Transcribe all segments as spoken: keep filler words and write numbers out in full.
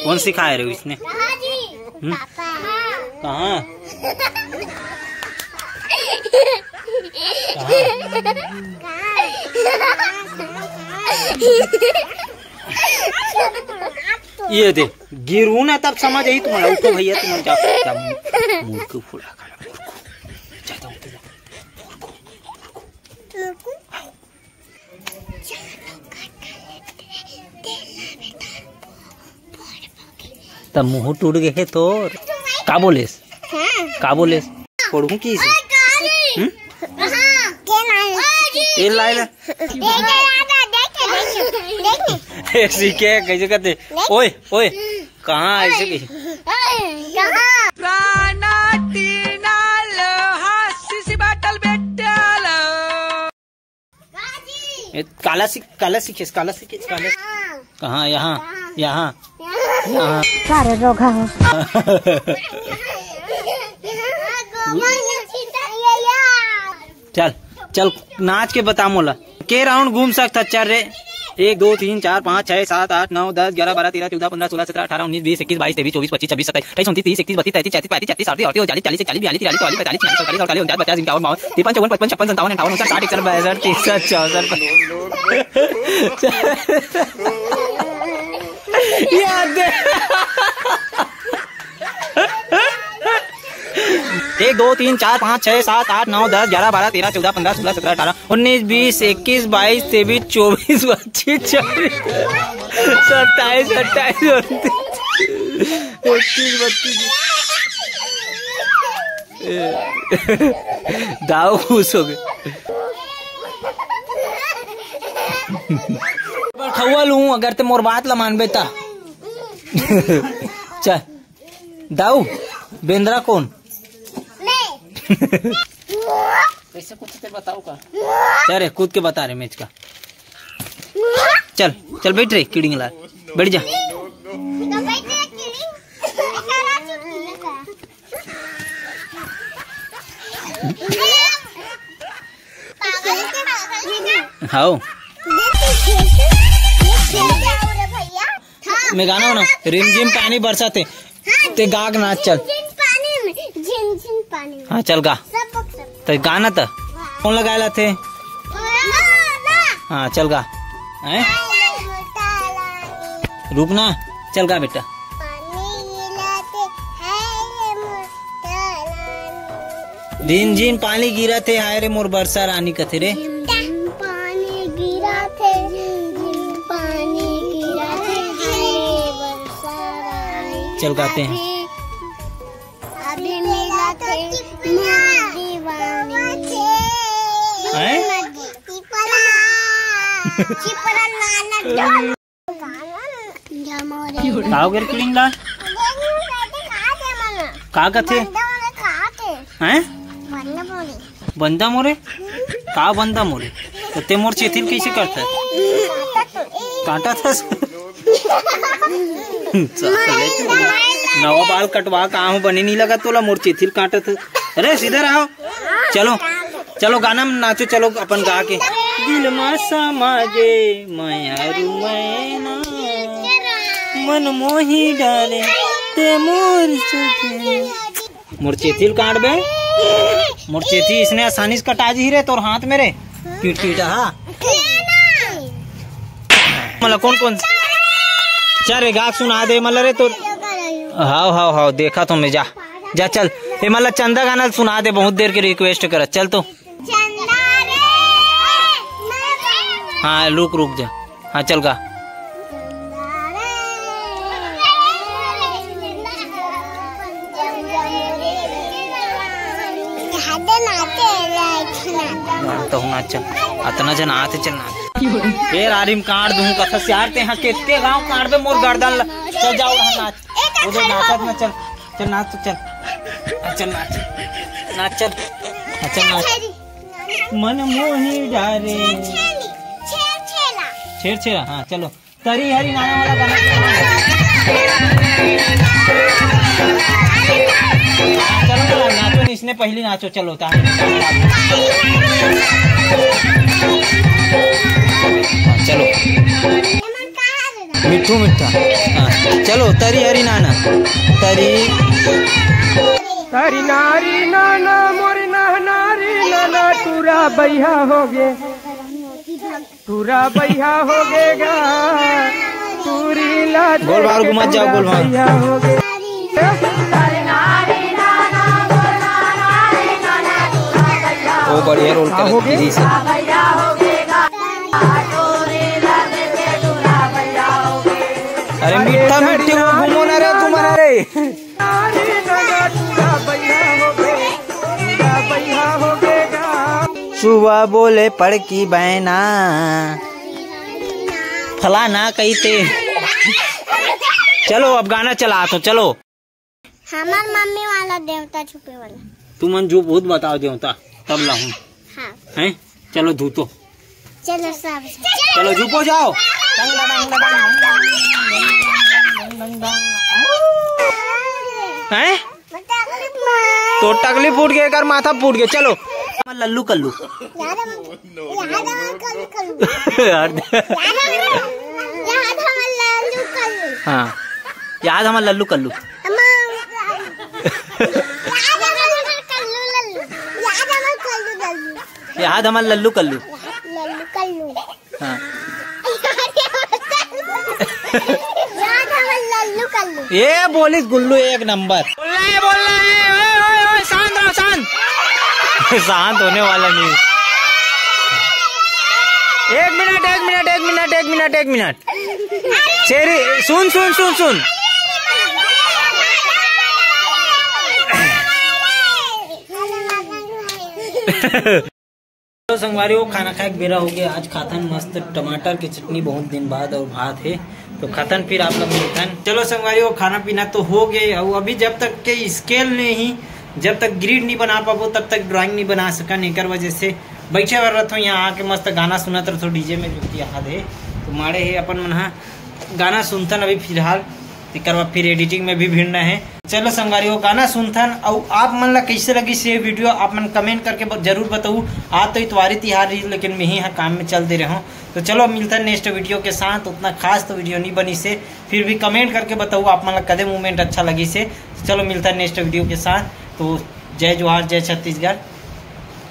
कौन सिखाए रहे हो इसने? हम्म? कहाँ? ये दे, गिरू ना तब समझ आई तुम्हारा। उठो भैया, तुम जाओ, जाओ, मुंह को फुला कर, मुंह को। जा, जा, उठो, जा। मुंह को, मुंह को। तब मुंह टूट गए तोर। का बोलेस? हाँ। का बोलेस? फोड़हूं की इसे? हम्म? हाँ। तेल लाए ला। देखे, देखे, देखे, देखे। ए, सीखे, कैसे कहते? ओए, ओए, कहाँ ऐसे की? कहाँ? प्राणा, टीना, लोहा, सीसी बाटल, बेटा लो। ए, काला सीख, काला सीखेस, काला सीखेस, काला। कहाँ? यहाँ, यहाँ, यहाँ। का रे रोगहा हो? चल, चल, नाच के बता मोला। के राउंड घूम सकत हस? चल रे। एक, दो, तीन, चार, पाँच, छः, सात, आठ, नौ, दस, ग्यारह, बारह, तेरह, चौदह, पन्द्रह, सोलह, सत्रह, अठारह, उन्नीस, बीस, इक्कीस, बाईस, तेईस, चौबीस, पच्चीस, छब्बीस, सत्ताईस, अट्ठाईस, उनतीस, तीस, इकतीस, बत्तीस, तैंतीस, चौंतीस, पैंतीस, छत्तीस, अड़तीस, उनचालीस, चालीस, इकतालीस, बयालीस, तिरालीस, चौवालीस, पैंतालीस, छियालीस, सैंतालीस, अड़तालीस, उनचास, पचास, इक्यावन, बावन, तिरपन, चौवन, पचपन, छप्पन, सत्तावन, अट्ठावन, उनसठ, साठ, इकसठ, बासठ, तिरसठ, चौसठ, याद है। एक, दो, तीन, चार, पाँच, छः, सात, आठ, नौ, दस, ग्यारह, बारह, तेरह, चौदह, पन्द्रह, सोलह, सत्रह, अठारह, उन्नीस, बीस, इक्कीस, बाईस, तेईस, चौबीस, पच्चीस, छब्बीस, सत्ताईस, अट्ठाईस, उनतीस, इकतीस, बत्तीस। ए, दाऊ खुश हो गए। बड़खउवा लूं अगर ते मोर बात ला मानबे ता। चल। दाऊ, बेंदरा कौन? मैं। कैसे कुछ ते बताओ का? चल रे, कूद के बता रे मैच का। चल, चल बैठ रे, किडिंग ला। बैठ जा। तो बैठ रे, किडिंग। पागल के पागल है ना? हाओ। मैं गाना हो ना, रिमझिम पानी बरसात हे। हाँ, ते गा के नाच चल। झिनझिन पानी में, झिनझिन पानी में। हाँ, चल गा। सब बक सब। तो गाना तो। हाँ। कौन लगाए ला थे? ना, ना। हाँ, चल गा। हैं? रुक ना, चल गा बेटा। पानी गिराते है रे मोर झिनझिन पानी गिरत हे, हाय रे मोर बरसा रानी कथे रे। झिनझिन पानी गिरत हे, झिनझिन पानी गिरत हे, हाय रे बरसा रानी। चल गाते हैं। अभी, अभी मिलत हे मोर दीवानी। हैं? चिपरा, चिपरा लाना डोल। का हो गे रे किडिंग ला? का कथे? हैं? बंदा मोरे? का बंदा मोरे? तो ते मोर चेथिल कैसे करता है? काटा था। साले, नवा बाल कटवा का आहूं बने नहीं लगा तोला, मोर चेथिल काटा था। अरे सीधा रहो। चलो, चलो गाना में नाचो, चलो अपन गा के। दिल मा समा गे मयारू मैना, मन मोही डारे ते मोर सजन। मोर चेथिल काट बे, मोर चेथी इसने आसानी से कटा जी रे तोर हाथ में रे, किटकिटा हा। मला कौन कौन, चल रे गा सुना दे मला रे तो। हाव हाव हाव, देखा तो मैं, जा जा चल। ए मला चंदा गाना सुना दे, बहुत देर के रिक्वेस्ट करत, चल तो। हाँ रुक रुक जा, हाँ चल गा। हाँ, तो नाच, अतना जन आते चल नाच। फेर आरिम काट दूं कथा से यार, ते हाँ कितके गांव काट बे मोर गर्दन ला। चल जाओ, हाँ, नाच। उधर नाचत ना, चल, चल नाच, चल, हाँ, चल नाच, नाच, चल, हाँ, चल नाच। मन मोही डारे। छेर छेरा, हाँ, चलो। तरी हरी नाना वाला गाना। हाँ, चलो ना, नाचो नहीं, इसने पहली नाचो, चलो, ता-, हाँ, चलो। मिट्ठू मिट्ठा। हाँ, चलो, तरी हरी नाना। तरी। तरी नारी नाना, मोर नहनारी नाना, टूरा बइहा होगे। टूरा बइहा होगे गा। टूरी ला गोल बाहर घुमा जाओ, गोल बाहर। बइहा होगे। ओ बढ़िया रोल कर होगे। जी से। अरे मीठा मीठी वो घूमो ना रे तुम्हारा रे। चुआ बोले पड़की बहना। फलाना कहिते। चलो अब गाना चला तो चलो। हमर मम्मी वाला देवता छुपे वाला। तुमन जो भूत बताओ देवता तब लाहूं। हाँ। हैं? चलो धूतो। चलो सब। चलो झुको जाओ। हैं? तो टकली फूट गई, कर माथा फूट गया। चलो लल्लू कल्लू। याद हमर लल्लू कल्लू। याद हमर लल्लू कल्लू। हाँ, याद हमर लल्लू कल्लू। याद हमर लल्लू कल्लू। याद हमर लल्लू कल्लू। हाँ। याद हमर लल्लू कल्लू। ये बोलिस गुल्लू एक नंबर। बोल रहा है, बोल रहा है। ओए, ओए, ओए, शांत रहो, शांत। शांत होने वाला नहीं। एक मिनट, एक मिनट, एक मिनट, एक मिनट, एक मिनट। शेरी, सुन, सुन, सुन, सुन। तो संगवारी हो, खाना खाए के बेरा हो गया। आज खाथन मस्त टमाटर के चटनी, बहुत दिन बाद, और भात है, तो खाथन फिर आप लोग मिलथन। चलो संगवारी हो, खाना पीना तो हो गए, और अभी जब तक के स्केल नहीं, जब तक ग्रिड नहीं बना पाबो तब तक ड्राइंग नहीं बना सकन। एकर वजह से बैठे बर रहथो यहाँ आके, मस्त गाना सुनत रहथो डीजे में, जो कि याद है। तो माड़े है अपन मन हा गाना सुनथन अभी फिलहाल, तेकर बाद फिर एडिटिंग में भी भिड़ना है। चलो संगवारी हो, गाना सुनथन, अउ आप मन ला कैसे लगिस ये वीडियो, आप मन कमेंट करके ब-, जरूर बताऊ। आज तो इतवारी तिहार रही, लेकिन मैं ही यहाँ काम में चल दे रहे हूँ। तो चलो मिलथन नेक्स्ट वीडियो के साथ। उतना खास तो वीडियो नहीं बनी से, फिर भी कमेंट करके बताऊ आप मन ला कदे मूवमेंट अच्छा लगिस हे। तो चलो मिलथन नेक्स्ट वीडियो के साथ। तो जय जोहार, जय छत्तीसगढ़,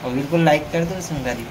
और बिल्कुल लाइक कर दो संगवारी।